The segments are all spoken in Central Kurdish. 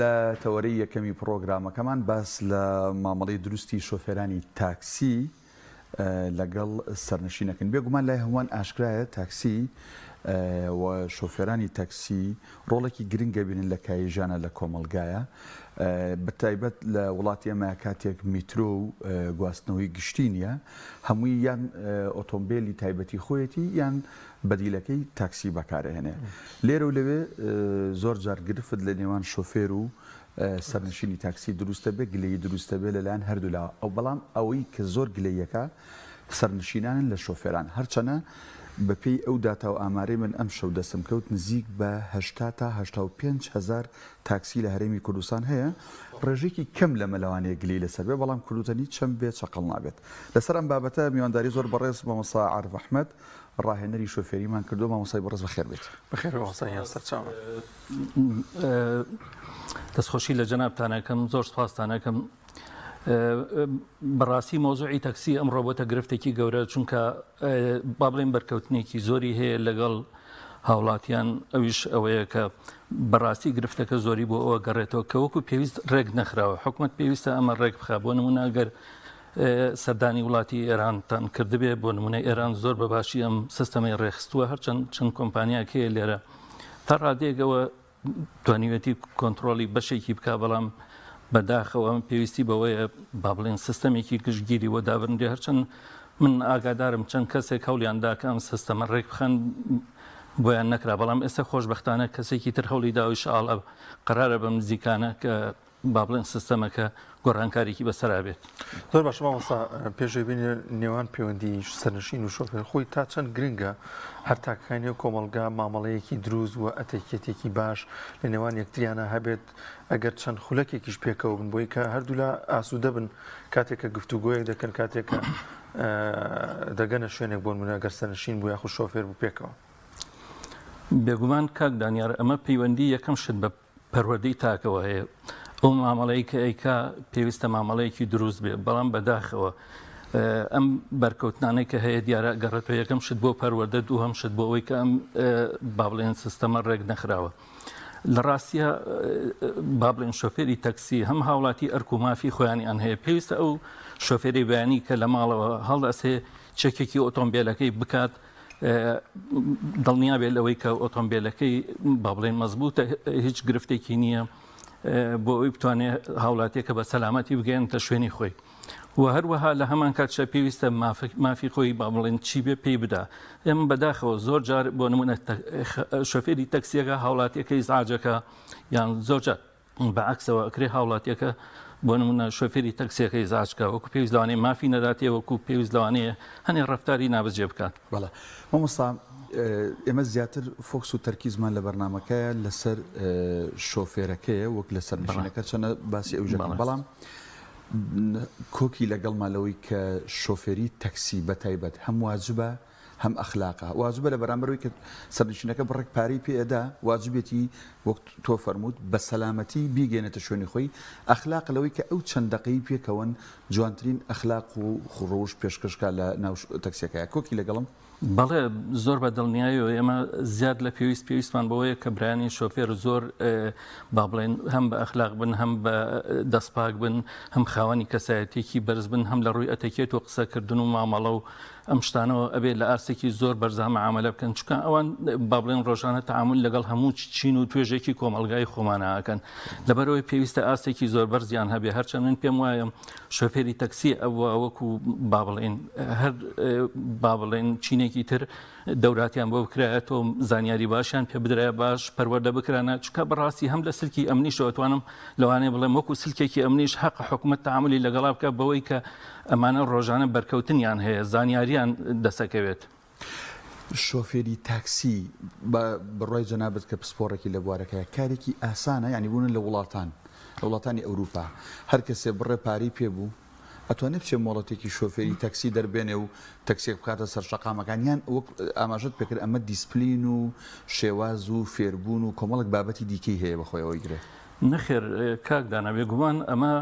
لە تەوەرەی یەکەمی پڕۆگرامەکەمان باس لە مامەڵەی دروستی شۆفێرانی تاکسی لەگەڵ سەرنشینەکەن. بێگومان لای هەمووان ئاشکرایە تاکسی و شۆفێرانی تاکسی ڕۆڵێکی گرنگ ئەبینن لە کایەی ژیانە لە کۆمەڵگایە بەتایبەت لە وڵاتی ئێمە کاتێک میترۆ و گواستنەوەی گشتی نییە هەمووی یان ئۆتۆمبیلی تایبەتی خۆیەتی یان بەدیلەکەی تاکسی بەکارئەهێنێ. لێرە و لەوێ زۆر جار گرفت لە نێوان شۆفێر و سەرنشینی تاکسی دروست دەبێ، گلەیی دروست دەبێ لە لایەن هەردوولاوە. ئەو بەڵام ئەوەی کە زۆر گلەییەکە سەرنشینانن لە شۆفێران. هەرچەنە بە پێی ئەو داتا و ئامارەی من ئەمشەو دەستم کەوت نزیک بە 80 تا 85 هەزار تاکسی لە هەرێمی کوردستان هەیە، ڕێژەیەکی کەم لەمە لەوانەیە گلەیی لەسەر بێ، بەڵام کوردوتەنی چەند بێ چەقەڵ نابێت. لەسەر ئەم بابەتە میوانداری زۆر بەڕێز مامۆستا عارف ئەحمەد، ڕاهێنەری شۆفێریمان کردووە مامۆستای بەڕێز بەخێر بێیت. بەخێر بێ مامۆستا گیان سەرچاوم. دەستخۆشی لە جەنابتان ئەکەم زۆر سپاستان ئەکەم بەڕاستی مۆزوعی تەکسی ئەمڕۆ بۆتە گرفتێکی گەورە چونکە با بڵێن بەرکەوتنێکی زۆری هەیە لەگەڵ هاوڵاتیان ئەویش ئەوەیە کە بەڕاستی گرفتەکە زۆری بۆ ئەوە گەڕێتەوە کە وەکو پێویست ڕێک نەخراوە حکومت پێویستە ئەمە ڕێک بخە بۆ نمونە گەر سەردانی وڵاتی ئێرانتان کردبێ بۆ نمونە ئێران زۆر بە باشی ئەم سیستەمەی ڕێکخستووە هەرچەند چەند کۆمپانیاک هەیە لێرە تا ڕادەیەکەوە توانیوێتی کۆنتترۆلی بەشێکی بک بەڵام بەداخەوە ئەم پێویستی بەوەیە با بڵێن سیستەمێکی گشتگیری وە دابنرێ هەرچەند من ئاگادارم چەند کەسێک هەوڵیان دا کە ئەم سیستەمە ڕێک بخەن بۆیان نەکرا بەڵام ئێستا خۆشببختانە کەسێکی تر هەوڵی داوی شاڵە قرارە بەم نزیکانە کە با بڵێن سیستەمەکە گۆڕانکاریی بەسەرا بێت. زۆر باشە مامۆستا، پێشەوی بینە نێوان پەیوەندی سەرنشین و شۆفێر خۆی تا چەند گرنگە هەر تاکەکانی نێو کۆمەڵگا مامەڵەیەکی دروست و ئەتەکیەتێکی باش لە نێوان یەکتریانە هەبێت ئەگەر چەند خولەکێکیش پێکەوە بن بۆی کە هەردوولا ئاسوودە بن کاتێک کە گفتوگۆیەک دەکەن کاتێک کە دەگەنە شوێنێک بۆ نمونە گەر سەرنشین بوو یاخود شۆفێر بوو پێکەوە. بێگومان کاک دانیار ئەمە پەیوەندی یەکەم شت بە پەروەردەی تاکەوە هەیە ئەو مامەڵەی کە ئەیکا پێویستە مامەڵەیەکی دروست بێ بەڵام بەداخەوە ئەم بەرکەوتنانەی کە هەیە دیارە گەڕێتەوە یەکەم شت بۆ پەروەردە دووهەم شت بۆ ئەوەی کە ئەم با بڵێن سیستەمە ڕێک نەخراوە لە ڕاستیە با بڵێن شۆفێری تەکسی هەم هاوڵاتی ئەرک و مافی خۆیانیان هەیە پێویستە ئەو شۆفێری بەیانی کە لە ماڵەوە هەڵدەسێ چەکێکی ئۆتۆمبیلەکەی بکات دڵنیا بێت لەوەی کە ئۆتۆمبیلەکەی با بڵێن مەزبووتە هیچ گرفتێکی نییە بۆ ئەوی بتوانێت هاوڵاتیەکە بە سەلامەتی بگەێنتە شوێنی خۆی و هەروەها لە هەمان کاتشە پێویستە مافی خۆی با بڵێن چی بێ پێی بدا ئێمە بەداخەوە زۆر جار بۆ نمونە شۆفێری تەکسیەکە هاوڵاتیەکە ئیزعاجەکە یان زۆر جار بە عەکسەوە ئەکرێ هاوڵاتیەکە بۆ نمونە شۆفێری تەکسیەکە ئیزعاج بکا وەکو پێویست لەوانەیە مافی نەداتێ وەکو پێویست لەوانەیە هەنێ ڕەفتاری نابەجێ بکات. بەڵێ مامۆستا ئێمە زیاتر فۆکس و تەرکیزمان لە بەرنامەکەیە لەسەر شۆفێرەکەیە وەک لە سەرنشینەکە چەنە باسی ئەو ژەکەم بەڵام کۆکی لەگەڵما لەوەی کە شۆفێری تەکسی بەتایبەت هەم واجبە هەم ئەخلاقە واجبە لە بەرامبەر ئەوەی کە سەرنشینەکە بڕێک پارەی پێ ئەدا واجبێتی وەک تۆ فەرمووت بە سەلامەتی بیگەێنێتە شوێنی خۆی ئەخلاق لەوەی کە ئەو چەند دەقەی پێکەوەن جوانترین ئەخلاق و خوڕەوش پێشکەشکا لە ناو تەکسیەکەیا کۆکی لەگەڵم؟ بەڵێ زۆر بە دڵنیایەوە ئێمە زیاد لە پێویست پێویستمان بەوەیە کە برایانی شۆفێر زۆر با بڵێن هەم بە ئەخلاق بن هەم بە دەستپاک بن هەم خاوەنی کەسایەتێکی بەرز بن هەم لە ڕووی ئەتەکێت و قسەکردن و مامەڵە و ئەم شتانەوە ئەبێ لە ئاستێکی زۆر بەرزا مەعامەلە بکەن چونکە ئەوان با بڵێن ڕۆژانە تەعامول لەگەڵ هەموو چین و توێژێکی کۆمەڵگای خۆمانە ئەکەن لەبەرئەوەی پێویستە ئاستێکی زۆر بەرزیان هەبێ هەرچەند من پێم وایە شۆفێری تەکسی ئەوە وەکو با بڵێن هەر با بڵێن چینێکی تر دەوراتیان بۆ بکرایەتەوە زانیاری باشیان پێ بدرایە باش پەروەردە بکرانە چونکە بەڕاستی هەم لە سلکی ئەمنیشەوە توانم لەوانەیە بڵێم وەکو سلکێکی ئەمنیش حەق حکومەت تەعامولی لەگەڵا بکە بەوەی کە ئەمانە ڕۆژانە بەرکەوتنیان هەیە زانیاریان دەسەکەوێت. شۆفێری تاکسی بە بڕوای جەنابت کە پسپۆڕێکی لە بوارەکەیە کارێکی ئاسانە یانی بوونە لە وڵاتان لە وڵاتانی ئەوروپا هەر کەسێ بڕێ پارەی پێ بوو ئەتوانێ بچێ مۆڵەتێکی شۆفێری تەکسی دەربێنێ و تەکسیەک بکاتە سەر شەقامەکان یان وەک ئاماژەت پێکرد ئەمە دیسپلین و شێواز و فێربوون و کۆمەڵێک بابەتی دیکەی هەیە بەخۆیەوە ئەیگرێ؟ نەخێر کاک دانا بێگومان ئەمە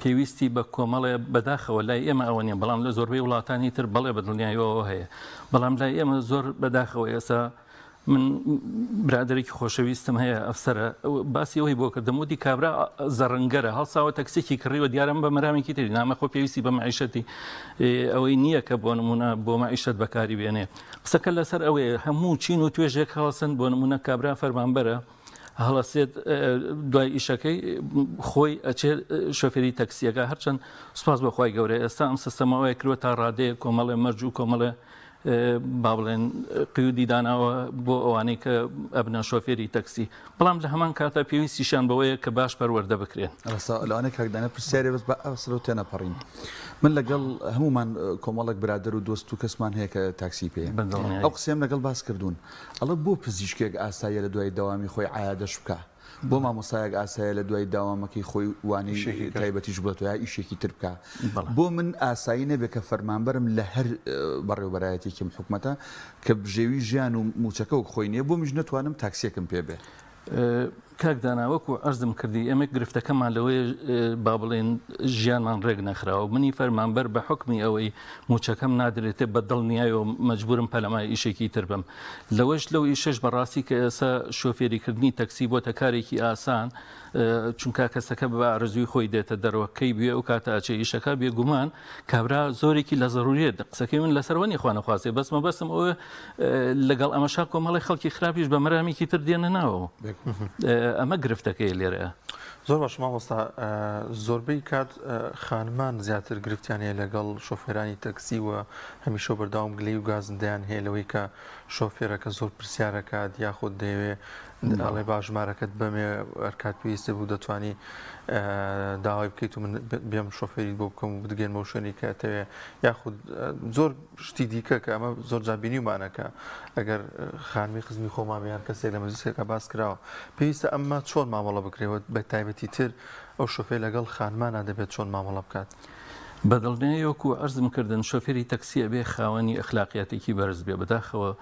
پێویستی بە کۆمەڵێ بەداخەوە لای ئێمە ئەوە نیە بەڵام لە زۆربەی وڵاتانی تر بەڵێ بە دڵنیاییەوە هەیە بەڵام لای ئێمە زۆر بەداخەوە ئێستا من برادەرێکی خۆشەویستم هەیە ئەفسەرە، باسی ئەوەی بۆ کردم وتی کابرا زەڕنگەرە هەڵساوە تەکسێکی کڕیوە، دیارم بە مەرامێکی تری نامە خۆ پێویستی بە مەعیشەتی ئەوەی نییە کە بۆ نمونە بۆ مەعیشەت بەکاری بێنێ. قسەکە لەسەر ئەوەیە هەموو چین و توێژێک هەڵسن، بۆ نمونە کابرا فەرمانبەرە هەڵەسێت دوای ئیشەکەی خۆی ئەچێت شۆفێری تەکسیەکە، هەرچەند سوپاس بۆ خوای گەورە ئێستا ئەم سیستەمەوەی کردوە تا ڕادەیەک کۆمەڵێ مەرج و کۆمەڵێ با بڵێن قیودی داناوە بۆ ئەوانەی کە ئەبنە شۆفێری تەکسی، بەڵام لە هەمان کاتا پێویستیشیان بەوەیە کە باش پەروەردە بکرێن. ڕاستە لەوانەیە کاک دانا پرسیارێ بەس بە ئەسڵەوە تێنەپەڕین. من لەگەڵ هەموومان کۆمەڵێک برادەر و دۆست و کەسمان هەیە کە تاکسی پێیە. بەدڵنیایی. ئەو قسەیەم لەگەڵ باس کردوون. ئەڵێ بۆ پزیشکێک ئاساییە لە دوای دەوامی خۆی عیادەش بکا؟ بۆ مامۆستایەک ئاسایە لە دوای داوامەکەی خۆی وانەی تایبەتیش بڵێتەوە یا ئیشێکی تر بکا؟ بۆ من ئاسایی نەبێ کە فەرمانبەرم لە هەر بەڕێوەبەرایەتیەکی حکومەتە کە بژێوی ژیان و مووچەکە وەک خۆی نییە، بۆ منیش نەتوانم تاکسیەکم پێ بێ؟ کاک دانا وەکو عەرزم کردی ئێمە گرفتەکەمان لەوەیە با بڵێن ژیانمان ڕێک نەخراوە، منی فەرمانبەر بە حوکمی ئەوەی مووچەکەم نادرێتێ بە دڵنیایەوە مەجبورم پەلەمای ئیشێکی تر بم، لەوەش لەو ئیشەش بەڕاستی کە ئێستا شۆفێری کردنی تەکسی بۆتە کارێکی ئاسان، چونکە کەسەکە بە ئارەزووی خۆی دێتە دەرەوە کەی بوێ ئەو کاتە ئەچێ ئیشەکە، بێگومان کابرا زۆرێکی لە زەروریەت، قسەکەی من لەسەر وە نیە خوا نەخوازێ، بەس مەبەستم ئەوە لەگەڵ ئەمەشا کۆمەڵی خەڵکی خراپیش بە مەرامێکی تر دێنە ناوەوە، ئەمە گرفتەکەی لێرەیە. زۆر باش مامۆستا، زۆربەی کات خانمان زیاتر گرفتیان هەیە لەگەڵ شۆفێرانی تەکسی و هەمیشە بەردەوام گلەی و گازندەیان هەیە لەوەی کە شۆفێرەکە زۆر پرسیارەکات یاخود دەیەوێ ئەڵێ با ژمارەکەت بەمێ ئەرکات پێویستە بوو دەتوانی داوای بکەیت و من بێم شۆفێریت بۆ بکەم و بتگەێنمەوە شوێنی کە ئەتەوێ، یاخود زۆر شتی دیکە کە ئەمە زۆر جار بینیومانە کە ئەگەر خانمی خزمی خۆمان بێ یان کەسێک لە مەجلیسێکا باس کراوە پێویستە ئەمە چۆن مامەڵە بکرێت بە تایبەتی تر ئەو شۆفێر لەگەڵ خانمانە دەبێت چۆن مامەڵە بکات؟ بە دڵنیایی وەکو عەرزم کردن شۆفێری تەکسی ئەبێ خاوەنی ئەخلاقیاتێکی بەرز بێ، بەداخەوە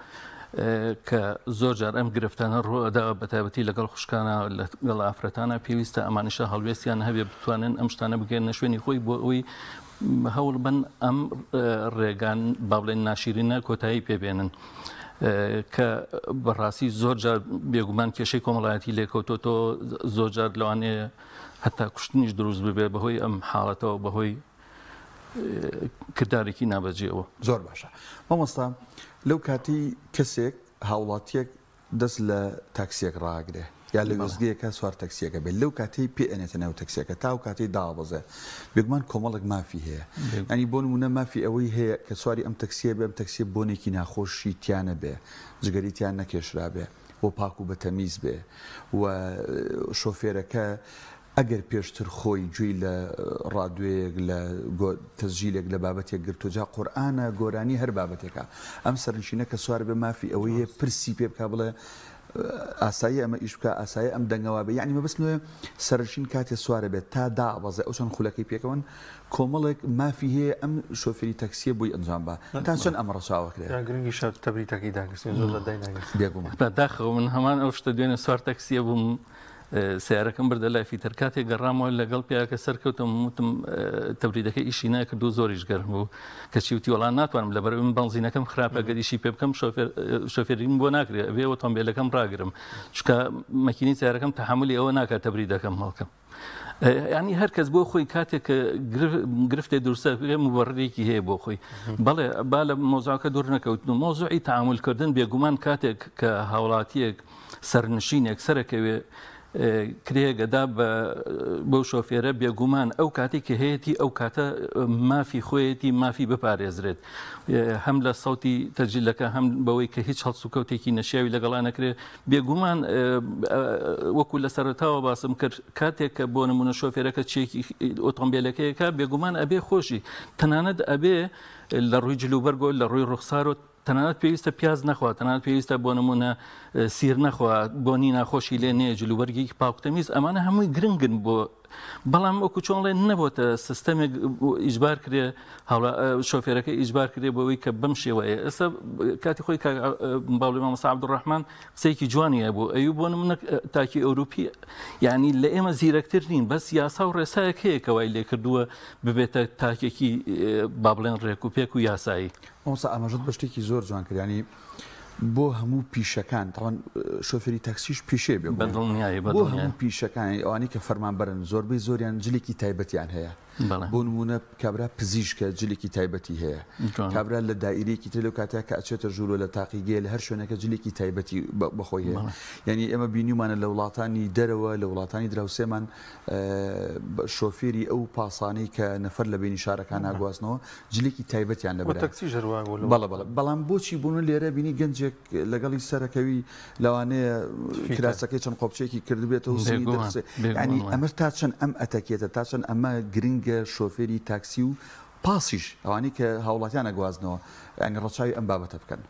کە زۆر جار ئەم گرفتانە ڕوئەدا بە تایبەتی لەگەڵ خوشکانە لەگەڵ ئافرەتانە، پێویستە ئەمانیشە هەڵوێستیان هەبێ بتوانن ئەم شتانە بگەنە شوێنی خۆی بۆ ئەوەی هەوڵ بن ئەم ڕێگان با بڵێن ناشیرینە کۆتایی پێبێنن. کە بەڕاستی زۆر جار بێگومان کێشەی کۆمەڵایەتی لێکەوتۆتەوە، زۆر جار لەوانەیە هەتا کوشتنیش دروست ببێ بەهۆی ئەم حاڵەتەوە، بەهۆی کردارێکی نابەجێەوە. زۆر باشە مامۆستا، لەو کاتی کەسێک هاوڵاتیەک دەست لە تاکسیەک ڕاگرێ یا لە وێستگەیەکا سوار تەکسیەکە بێت لەو کاتەی پێ ئەنێتە ناو تەکسیەکە تا ئەو کاتەی دابەزێ بێگومان کۆمەڵێک مافی هەیە ینی بۆ نمونە مافی ئەوەی هەیە کە سواری ئەم تەکسیە بێ ئەم تەکسیە بۆنێکی ناخۆشی تیا نەبێ جگەری تیا نەکێشرابێ و پاک و بەتەمیز بێ و شۆفێرەکە ئەگەر پێشتر خۆی گوێی لە ڕادوێیەک لە تەسجیلێک لە بابەتێک گرتووە جا قورئانە گۆرانی هەر بابەتێکە ئەم سەرنشینە کە سوار بێ مافی ئەوەی هەیە پرسی پێ بکا بڵێ ئاسایی ئەمە ئیش بکە ئاسایی ئەم دەنگە وابێ یعنی مەبەستم لەوەیە سەرنشین کاتێ سوارە بێت تا دابەزێ ئەو چەند خولەکەی پێکەوەن کۆمەڵێک مافی هەیە ئەم شۆفێری تەکسیە بۆی ئەنجام با تا چەند ئەمە ڕەچاوەکرێ؟ یا گرنگیشە تەبریتەکەی داگرتین زۆر جار دایناگرتین. بێگومان. بەداخەوە من هەمان ئەو شتە دوێنێ سوار تەکسیە بووم سەیارەکەم بردە لای فیتەر، کاتێک گەڕامەوە لەگەڵ پیاکە سەرکەوتم وتم تەبریدەکە ئیشی ناکرد و زۆریش گەرم بوو، کەچی وتی وەڵا ناتوانم لەبەر من بەنزینەکەم خراپە گەر ئیشی پێ بکەم شۆفێریم بۆ ناکرێ ئەبێ ئۆتۆمبیلەکەم ڕاگرم، چونکە مەکینەی سەیارەکەم تەحەمولی ئەوە ناکات تەبریدەکەم هەڵکەم. ینی هەر کەس بۆ خۆی کاتێک کە گرفتێ دروستە مبڕێکی هەیە بۆ خۆی. بەڵێ با لە مۆزاکە دوور نەکەوتن و مۆزوعی تعاملکردن بێگومان کاتێک کە هاوڵاتیەک سەرنشینێک سەرەکەوێ کرێ گەدا بە بەو شۆفێرە بێگومان ئەو کاتێک کە هەیەی ئەو کاتە مافی خۆیەتی مافی بپارێزرێت هەم لە سەوتی تەجیلەکە هەم بەوەی کە هیچ هەڵسوکەوتێکی نەشیاوی لەگەڵا نەکرێت بێگومان وەکو لە سەرەتاوە باسم کرد کاتێک کە بۆ نمونە شۆفێرەکە چێکی ئۆتۆمبیلەکەیەکە بێگومان ئەبێ خۆشی تەنانەت ئەبێ لە ڕووی جلوبەرگۆ لە ڕووی ڕوخسار و تەنانەت پێویستە پیاز نەخوا، تەنانەت پێویستە بۆ نموونە سیر نەخوا، بۆنی ناخۆشی لێ نەیە، جلوبەرگێکی پاک و تەمیز، ئەمانە هەمووی گرنگن بۆ بەڵام وەکو چۆن ڵێ نەبۆتە سیستەمێک ئیجبار کرێ شۆفێرەکە ئیجبار کرێ بۆەوەی کە بەم شێوەیە ئێستا کاتی خۆی باڵی مامۆستا عەبدوڕەحمان قسەیەکی جوانی هەبوو ئەیو بۆ نمونە تاکی ئەوروپی یعنی لە ئێمە زیرەکتر نین بەس یاسا و ڕێسایەک هەیە کە وای لێکردووە ببێتە تاکێکی با بڵێن ڕێک و پێک و یاسایی. مامۆستا ئاماژەت بە شتێکی زۆر جوان کرد یانی بۆ هەموو پیشەکان تاوان شۆفێری تاکسیش پیشەیە بێ بەدڵنیایی بۆ هەموو پیشەکان ئەوانەی کە فەرمانبەرن زۆربەی زۆریان جلێکی تایبەتیان هەیە بۆ نموونە کابرا پزیشکە جلێکی تایبەتی هەیە کابرا لە دائیرەیەکی تر لەو کاتە کە ئەچێتە ژوورۆ لە تاقیگەیە لە هەر شوێنەکە جلێکی تایبەتی بەخۆی هەیە یعنی ئێمە بینیومانە لە وڵاتانی دەرەوە لە وڵاتانی دراوسێمان شۆفێری ئەو پاسانەی کە نەفەر لە بینی شارەکان ناگواستنەوە جلێکی تایبەتیان لەبەرە بەڵێ بەڵێ بەڵام بۆچی بوون لێرە بینی گەنجێک لەگەڵی سەرەکەوی لەوانەیە کراسەکەی چەند قۆپچێکی کردبێتەوە سینی دەرخسێ یعنی ئەمە تا چەند ئەم ئەتەکێتە تا چەند ئەمە گرنگە شۆفێری تاکسی و پاسیش ئەوانەی کە هاوڵاتیان ئەگوازنەوە یعنی ڕەچاوی ئەم بابەتە بکەن.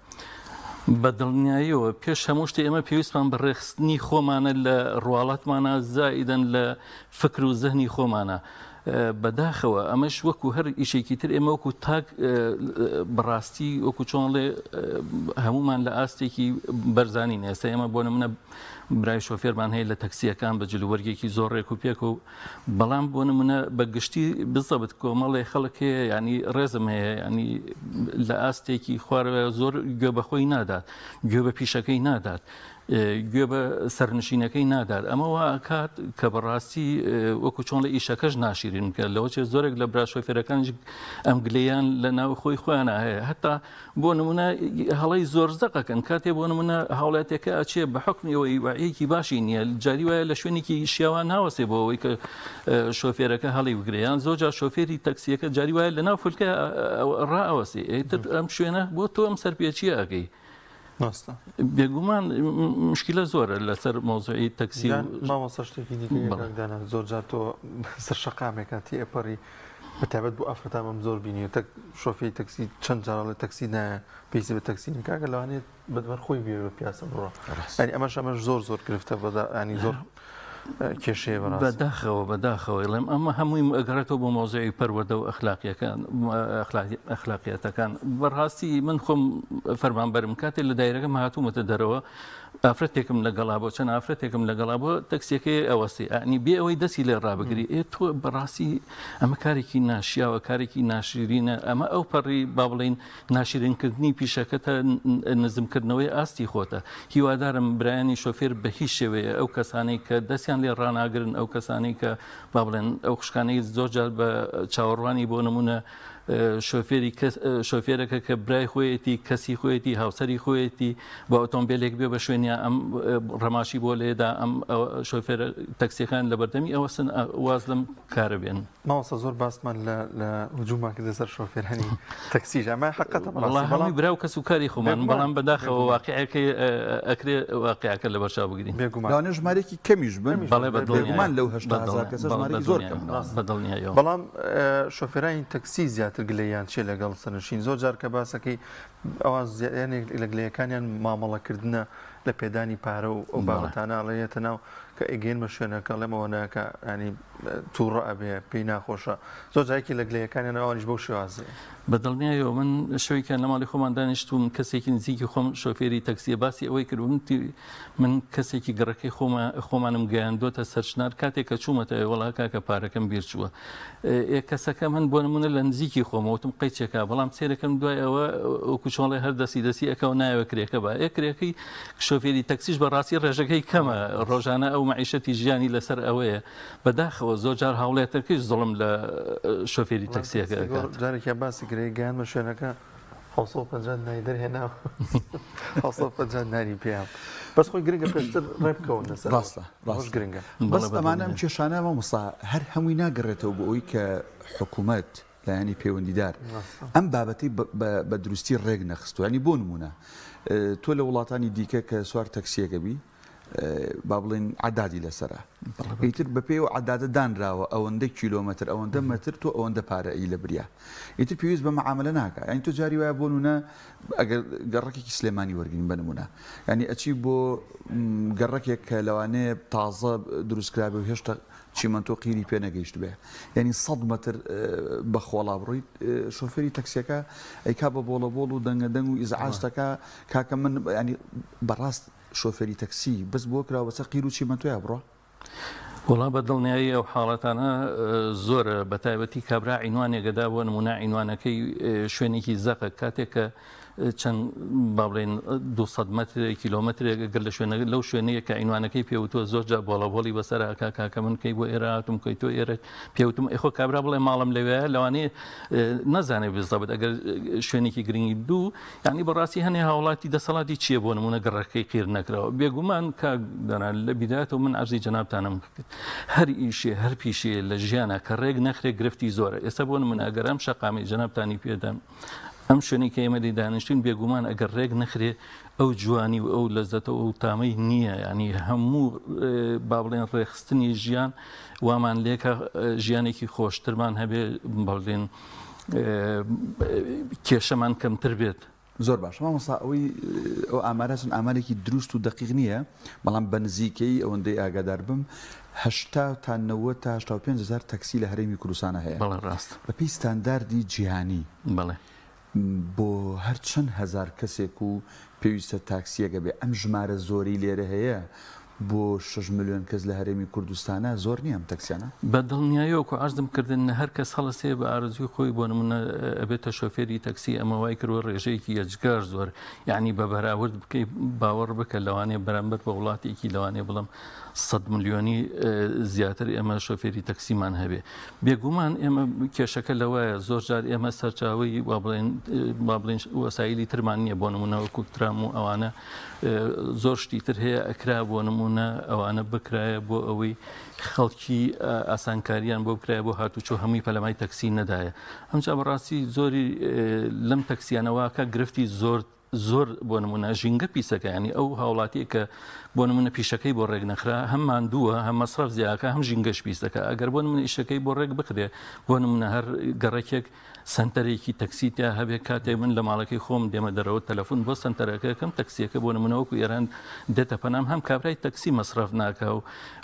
بە دڵنیاییەوە پێش هەموو شتێ ئێمە پێویستمان بە ڕێکخستنی خۆمانە لە ڕواڵەتمانە زائیدەن لە فکر و زهنی خۆمانە. بەداخەوە ئەمەش وەکو هەر ئیشێکی تر ئێمە وەکو تاک بەڕاستی وەکو چۆنڵێ هەمومان لە ئاستێکی بەرزانین ئێستا ئێمە بۆ نمونە برای شۆفێرمان هەیە لە تەکسیەکان بە جلوبەرگێکی زۆر ڕێک و پێک و بەڵام بۆ نمونە بە گشتی بزەبت کۆمەڵێ خەڵک هەیە ینی ڕێزم هەیە ینی لە ئاستێکی خوارەوە زۆر گوێ بەخۆی نادات گوێ بە پیشەکەی نادات گوێ بە سەرنشینەکەی نادات ئەمە وا ئەکات کە بەڕاستی وەکو چۆن لە ئیشەکەش ناشیرین بکە لەوە چێ زۆرێک لە برا شۆفێرەکانیش ئەم گلەیان لە ناو خۆی خۆیانە هەیە هەتا بۆ نمونە هەڵەی زۆر زەقەکەن کاتێ بۆ نمونە هاوڵاتیەکە ئەچێ بە حکمی ئەوەی وعیەکی باشی نییە جاری وایە لە شوێنێکی شیاوان ناوەسێ بۆ ئەوەی کە شۆفێرەکە هەڵی بگرێ یان زۆر جار شۆفێری تەکسیەکە جاری وایە لە ناو فولکە ڕائەوەسێ ئیتر ئەم شوێنە بۆ تۆ ئەم سەرپێچیە ئەکەی ڕاستە. بێگومان مشکلە زۆرە لەسەر مەوزوعی تەکسی و مامۆستا شتێکی دیکە کاک دانا زۆر جار تۆ سەر شەقامێکا تێئەپەڕی بە تایبەت بۆ ئافرەتان بەم زۆر بینیوە تەک شۆفێری تەکسی چەند جار ئەڵێ تەکسی نایە پێویستی بە تەکسی نییە کاکە لەوانەیە بەدبەر خۆی بێ بە پیاسە بڕۆ یانی ئەمەش ئەمەش زۆر زۆر گرفتە بەدا ینی زۆر کێشەیە بەڕاستی. بەداخەوە بەداخەوە ئەڵێم ئەمە هەمووی ئەگەڕێتەوە بۆ مەوزوعی پەروەردە و ئەخلاقیەکان ئەخلاقیاتەکان بەڕاستی من خۆم فەرمانبەرم کاتێ لە دایرەکەم هاتوومەتە دەرەوە ئافرەتێکم لەگەڵا بۆ چەند ئافرەتێکم لەگەڵا بۆ تەکسیەکەی ئەوەستی ئەنی بێ ئەوەی دەستی لێ ڕابگری ئێ تۆ بەڕاستی ئەمە کارێکی ناشیاوە کارێکی ناشرینە ئەمە ئەو پەڕی با بڵین ناشرینکردنی پیشەکەتە نزمکردنەوەی ئاستی خۆتە هیوادارم برایانی شۆفێر بە هیچ شێوەیە ئەو کەسانەی کە دەستیان لێ ڕاناگرن ئەو کەسانەی کە با بڵێن ئەو خوشکانەی زۆر جار بە چاوەڕوانی بۆ نمونە شۆفێری شۆفێرەکە کە برای خۆیەتی کەسی خۆیەتی هاوسەری خۆیەتی بە ئۆتۆمبیلێک بێ بە شوێنیا ئەم ڕەماشی بۆ لێدا ئەم شۆفێرە تەکسیەکان لە بەردەمی ئەوەسن واز لەم کارە بێن. مامۆستا زۆر باسمان لە لە هجوومان کردە سەر شۆفێرانی تەکسیش ئەمە حەقەتە بەڕاستی وەڵا هەمووی برا و کەس و کاری خۆمان بەڵام بەداخەوە واقیعەکەی ئەکرێ واقیعەکە لەبەرچاو بگرین. بێگومان لەوانەیە ژمارەیەکی کەمیش بن بەڵێ بە بێگومان لەو 80 هەزار کەسە ژمارەیەکی زۆر کەمن. بە دڵنیاییەوە. بەڵام شۆفێرانی تەکسی زیاتر گلەییان چییە لەگەڵ سەرنشین زۆر جار کە باسەکەی ئەوان زیانێک لە گلەیەکانیان مامەڵەکردنە لە پێدانی پارە و ئەو بابەتانە ئەڵێ یەتە ناو کە ئەگەینمە شوێنەکە ئەڵێم ئەوە ناکا ینی تووڕە ئەبێ پێی ناخۆشە زۆر جایکی لە گلەیەکانیان ئەوانیش بەو شێوازەیە. بە دڵنیایەوە من شەوێکیان لە ماڵی خۆمان دانیشتووم کەسێکی نزیکی خۆم شۆفێری تەکسیە باسی ئەوەی کرد وتی من کەسێکی گەڕەکەی خۆمانم گەیاندۆتە سەرچنار کاتێک کە چوومەتە وەڵا کاکە پارەکەم بیر چووە ئێ کەسەکە من بۆ نمونە لە نزیکی خۆمە وتم قەیچێکا بەڵام سێرەکەم دوای ئەوە وەکو چۆڵێ هەر دەستی دەستی ئەکا و نایەوێ کرێکە با ئێ کرێکەی شۆفێری تەکسیش بەڕاستی ڕێژەکەی کەمە ڕۆژانە ئەو مەعیشەتی ژیانی لەسەر ئەوەیە بەداخەوە زۆر جار هاوڵێتەکەیش زوڵم لە شۆفێری تەکسیەکە ئەکات. جارێکیان باسی کرێ گەیاندمە شوێنەکە 750 دیناری دەرهێنا 750 دیناری پێیان بەس خۆی گرنگە پێشتر ڕێ بکەون لەسەر ڕاستە ڕاست گرنگە بەس ئەمانە ئەم کێشانە مامۆستا هەر هەمووی ناگەڕێتەوە بۆ ئەوەی کە حکوومەت لایەنی پەیوەندیدار ئەم بابەتەی بە دروستی ڕێک نەخستووە ینی بۆ نمونە تۆ لە وڵاتانی دیکە کە سوار تەکسیەکە بی با بڵێن عدادی لەسرە ئیتر بەپێی و عدادە دانراوە ئەوەندە کیلۆمەتر ئەوەندە مەتر تۆ ئەوەندە پارە ئی لە بریا ئیتر پێویست بە معاملە ناکە یانی تۆ جاری وایە بۆ نمونە ئەگەر گەڕەکێکی سلێمانی وەرگین بە نمونە ینی ئەچی بۆ گەڕەکێک کە لەوانەیە تازە دروستکرابێ و هێشتا چیمەنتۆ قیری پێ نەگەیشتبێ یانی سەد مەتر بە خۆڵا بڕۆیت شۆفێری تەکسیەکە ئەیکا بە بۆڵە بۆڵ و دەنگە دەنگ و ئیزعاج دەکا کاکە من ینی بەڕاست شۆفێری تەکسی بەس بۆ کراوە بەسەر قیر و چیمەنتۆیا بڕۆ. وەڵا بە دڵنیایی ئەو حاڵەتانە زۆرە بە تایبەتی کابرا عینوانێک ئەدا بۆ نمونە عینوانەکەی شوێنێکی زەقە کاتێک کە چەند با بڵێین 200 مەترێک کیلۆمەترێک ئەگەر لە شوێنە لەو شوێنەیە کە عینوانەکەی پێوتووە زۆر جار بۆڵەبۆڵی بەسەر ئاکا کاکە من کەی بۆ ئێرە هاتوم کەی تۆ ئێرە پێوتم ئەخۆ کابرا بڵێ ماڵم لەوێ لەوانەیە نەزانێ بزەبت ئەگەر شوێنێکی گرنگی دوو یعنی بەڕاستی هەنێ هاوڵاتی دەسەڵاتی چییە بۆ نمونە گەڕەکەی قیر نەکراوە بێگومان کاک دانا لە بیدایەتەوە من عەرزی جەنابتانم کرد هەر ئیشێ هەر پیشێ لە ژیانە کە ڕێک نەخرێ گرفتی زۆرە ئێستا بۆ نمونە ئەگەر ئەم شەقامی جەنابتانی پێدەم ئەم شوێنەی کە ئێمە لێی دانیشتوین بێگومان ئەگەر ڕێک نەخرێ ئەو جوانی و ئەو لەزەتە و ئەو تامەی نییە ینی هەموو با بڵێن ڕێخستنی ژیان وامان لێکە ژیانێکی خۆشترمان هەبێ بەڵێن کێشەمان کەمتر بێت. زۆر باشە مامۆستا ئەوەی ئەو ئامارە چەند ئامارێکی دروست و دەقیق نییە بەڵام بە نزیکەی ئەوەندەی ئاگادار بم هەشتا تا نەوەد تا 85 هزار تەکسی لە هەرێمی کوردستانە هەیە بەڵێ ڕاست بەپێی ستانداردی جیهانی بەڵێ بۆ هەر چەند هەزار کەسێک و پێویستە تاکسیەکە بێ ئەم ژمارە زۆری لێرە هەیە بۆ شەش ملیۆن کەس لە هەرێمی کوردستانە زۆر نییە ئەم تەکسیانە؟ بە دڵنیایی وەکو عەرزم کردن هەر کەس هەڵەسێ بە ئارەزووی خۆی بۆ نمونە ئەبێتە شۆفێری تەکسی ئەمە وای کردوە ڕێژەیەکی یەجگار زۆر یعنی بە بەراورد بکەی باوەڕ بکە لەوانەیە بەرامبەر بە وڵاتێکی لەوانەیە بڵم 100 ملیۆنی زیاتر ئێمە شۆفێری تەکسیمان هەبێ بێگومان ئێمە کێشەکە لەوەیە زۆر جار ئێمە سەرچاوی وا بڵێن با بڵێن وەسایلی ترمان نییە بۆ نمونە وەکو ترام و ئەوانە زۆر شتی تر هەیە ئەکرا بۆ نمونە ئەوانە بکرایە بۆ ئەوەی خەڵکی ئاسانکاریان بۆ بکرایە بۆ هاتوچۆ هەمووی پەلەمای تەکسی نەدایە ئەمجا بەڕاستی زۆری لەم تەکسیانەوەکە گرفتی زۆر زۆر بۆ نمونە ژینگە پیسەکە ینی ئەو هاوڵاتیە کە بۆ نمونە پیشەکەی بۆ ڕێک نەخرا هەم ماندووە هەم مەسرەف زیاکە هەم ژینگەش پیسەکە ئەگەر بۆ نمونە ئیشەکەی بۆ ڕێک بخرێ بۆ نمونە هەر گەڕەکێک سەنتەرێکی تەکسی تیا هەبێ کاتێک من لە ماڵەکەی خۆم دێمە دەرەوە تەلەفون بۆ سەنتەرەکە کەم تەکسیەکە بۆ نمونە وەکو ئێران دێتە پەنام هەم کابرای تەکسی مەسرەف ناکا و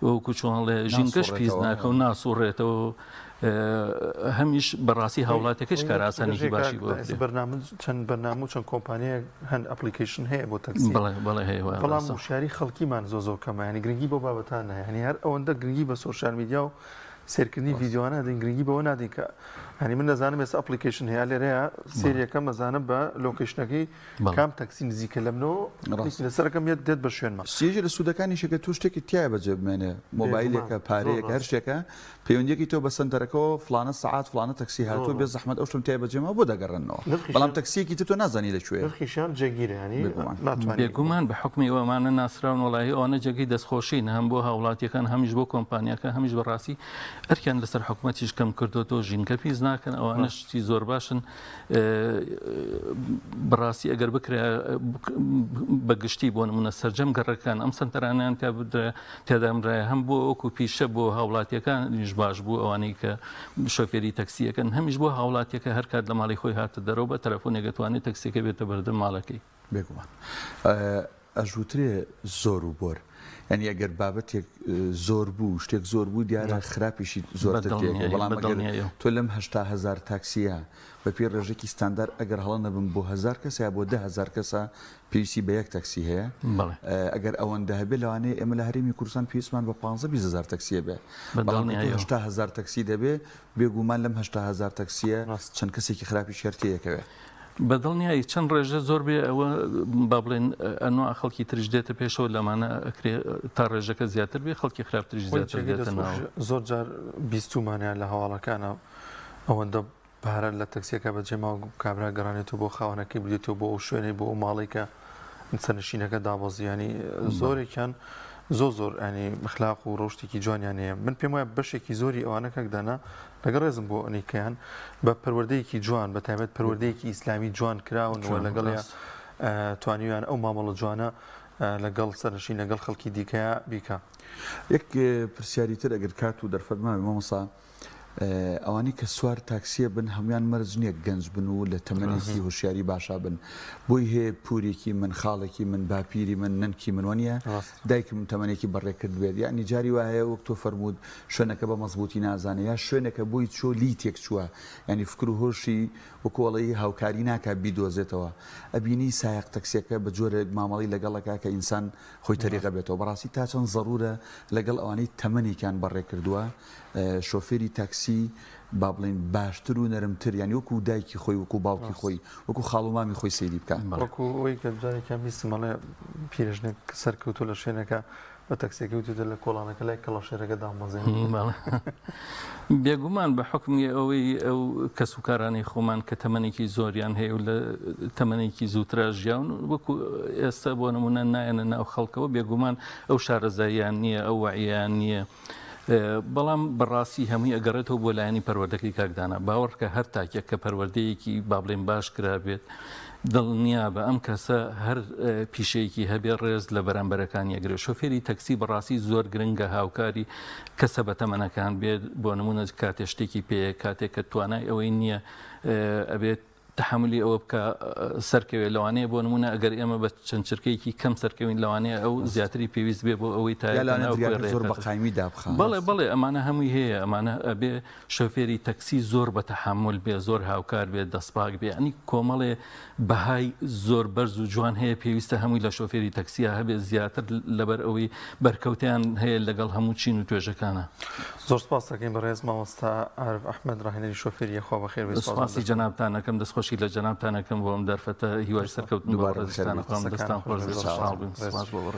وەکو چۆنڵێ ژینگەش پیس ناکە و ناسوڕێتەوە هەمیش بەڕاستی هاوڵاتەکەش کارئاسانێکی باشی بۆ بەرنامە چەند بەرنامە و چەند کۆمپانیایەک هەن application هەیە بۆ تەکسی بەڵێ هەیە بەڵام وشیاری خەڵکیمان زۆ زۆر کەمە ینی گرنگی بۆ بابەتان هەیە ینی هەر ئەوەندە گرنگی بە social media و سێرکردنی ڤیدیۆانە دەین گرنگی بەوە نادەین کە هەنی من دەزانم ئێستا application هەیە لێرەیە سێریەکەم ئەزانم بە location ەکەی کام تەکسی نزیکە لە منەوە لەسەرەکەم یەت دێت بە شوێنمە. سێژی لە سوودەکانیشە کە تۆ شتێکت تایە بەجێ بمێنێ مۆبایلێکە پارەیەکە هەر شتێکە پەیوەندیەکەی تۆ بە سەنتەرەکەوە فڵانە سەعات فڵانە تەکسی هاتووە بێ زەحمەت ئەو شتم تایە بەجێ ماوە بۆ دەگەڕێننەوە بەڵام تەکسیەکی تر تۆ نازانی لە کوێیە. نرخیشیان جێگیرە یانی ناتوانی. بێگومان بە حوکمی ئەوانە ناسراون وەڵاهی ئەوانە جێگەی دەستخۆشین هەم بۆ هاوڵاتیەکان هەمیش بۆ کۆمپانیاکە هەمیش بەڕاستی ئەرکیان لەسەر حکومەتیش کەم کردۆتەوە ژینگە پیس ناکەن ئەوانە شتی زۆر باشن بەڕاستی ئەگەر بکرێ بە گشتی بۆ نمونە سەرجەم گەڕەکان ئەم سەنتەرانیان تیا بدرێ تێدامرایە هەم بۆ وەکو پیشە بۆ هاوڵاتیەکانیش باش بوو ئەوانەی کە شۆفێری تەکسیەکەن هەمیش بۆ هاوڵاتیەکە هەر کات لە ماڵی خۆی هاتە دەرەوە بە تەلەفۆنێک دەتوانێت تەکسیەکە بێتە بەردەم ماڵەکەی. بێگومان ئەژوترێ زۆر و بۆر یانی ئەگەر بابەتێک زۆر بوو شتێک زۆر بوو دیارە خراپیشی زۆرتر تێکەوێت بەڵام ئەگەر تۆ لەم 80 هەزار تاکسیە بە پێی ڕێژەکی ستاندار ئەگەر هەڵە نەبم بۆ هەزار کەس یا بۆ 10 هەزار کەسە پێویستی بە یەک تەکسی هەیە ئەگەر ئەوەندە هەبێ لەوانەیە ئێمە لە هەرێمی کوردستان پێویستمان بە 15 20 هەزار تەکسیە بێ بەڵام 80 هەزار تەکسی دەبێ بێگومان لەم 80 هەزار تەکسیە چەند کەسێکی خراپیش هەر تێیەکەوێ. بە دڵنیایی چەند ڕێژە زۆر بێ ئەوە با بڵێن ئەنوا خەڵکی تریش دێتە پێشەوە لەمانە ئەکرێ تا ڕێژەکە زیاتر بێ خەڵکی خراپتریش زیاتر دێتە ناوە. زۆر جار بیستومانە لە هەواڵەکانە ئەوەندە پارە لە تەکسیەکە بەجێ ماوە کابرا گەڕانێتەوە بۆ خاوەنەکەی بدێتەوە بۆ ئەو شوێنەی بۆ ئەو ماڵەی کە سەرنشینەکە دابەزی ینی زۆرێکیان زۆر زۆر ینی ئەخلاق و ڕەوشتێکی جوانیان هەیە من پێم وایە بەشێکی زۆری ئەوانە کاک دانا لەگەڵ ڕێزم بۆ ئەنیکەیان بە پەروەردەیەکی جوان بە تایبەت پەروەردەیەکی ئیسلامی جوان کراون و لەگەڵ توانیویان ئەو مامەڵە جوانە لەگەڵ سەرنشین لەگەڵ خەڵکی دیکە بیکە. یەک پرسیاری تر ئەگەر کات و دەرفەت مابێ مامۆستا ئەوانەی کە سوار تاکسیە بن هەموان مەرج نییە گەنج بن و لە تەمەنێکی هۆشیاری باشا بن بۆی هەیە پورێکی من خاڵێکی من باپیری من نەنکی من وانە دایکم تەمەنێکی بەڕێ کرد بێت یعنی جاری وایە وەک تۆ فەرمووت شوێنەکە بە مەزبووتی نازانێ یا شوێنەکە بۆی چۆ لی تێک چووە یعنی فکر و هۆشی وەکۆڵی هاوکاری ناکا بیدۆزێتەوە ئەبینی سایەق تەکسیەکە بە جۆرێک مامەڵی لەگەڵەکە کە ئینسان خۆی تەریقە بێتەوە بەڕاستی تا چەند زەرورە لەگەڵ ئەوانەی تەمەنێکیان بەڕێ کردووە. شۆفێری تاکسی با بڵێین باشتر و نەرمتر یانی وەکو دایکی خۆی وەکو باوکی خۆی وەکو خاڵ و مامی خۆی سەیری بکا. وەکو ئەوەی کە جارێکیان بیستم ئەڵێ پیرەژنێک سەرکەوتووە لە شوێنێکا بە تەکسیەکەی وتووتە لە کۆڵانەکە لای کەڵەشێرەکە دامبەزێنە. بێگومان بە حوکمی ئەوەی ئەو کەسوکارانەی خۆمان کە تەمەنێکی زۆریان هەیە و لە تەمەنێکی زووترا ژیاون وەکو ئێستا بۆ نمونە نایەنە ناو خەڵکەوە بێگومان ئەو شارەزاییان نییە ئەو وەعیان نییە بەڵام بەڕاستی هەمووی ئەگەڕێتەوە بۆ لایەنی پەروەردەکەی کاک دانا باوەڕکە هەر تاکێک کە پەروەردەیەکی با بڵێن باش کرابێت دڵنیابە ئەم کەسە هەر پیشەیەکی هەبێ ڕێز لە بەرامبەرەکانی ئەگرێت شۆفێری تەکسی بەڕاستی زۆر گرنگە هاوکاری کەسە بەتەمەنەکان بێت بۆ نمونە کاتێ شتێکی پێیە کاتێک کە توانای ئەوەی نییە ئەبێت تەحەمولی ئەوە بکا سەرکەوێ لەوانەیە بۆ نمونە ئەگەر ئێمە بە چەند چرکەیەکی کەم سەرکەوین لەوانەیە ئەو زیاتری پێویست بێ بۆ ئەوەی تا یا لەوانەیە دریاکە زۆر بە قایمی دابخا. بەڵێ بەڵێ ئەمانە هەمووی هەیە ئەمانە ئەبێ شۆفێری تەکسی زۆر بە تەحەمول بێ زۆر هاوکار بێ دەستپاک بێ یانی کۆمەڵێ بەهای زۆر بەرز و جوان هەیە پێویستە هەمووی لە شۆفێری تەکسیا هەبێ زیاتر لەبەر ئەوەی بەرکەوتیان هەیە لەگەڵ هەموو چین و توێژەکانە. زۆر سپاست دەکەین بەڕێز مامۆستا عارف ئەحمەد ڕاهێنەری شۆفێری یەخوا بەخێر بێی سپاس سپاسی جەنابتان ئەکەم دەستخۆشی لە جەنابتان ئەکەم بۆ ئەم دەرفەتە هیوای سەرکەوتن بۆ دووبارە بەڕێزتان بەخێر بێی ئەخوام دەستان قسەکانت خۆش خۆش بێت بێت خۆشحاڵ بووین ڕێز سپاس بۆ بەڕێز.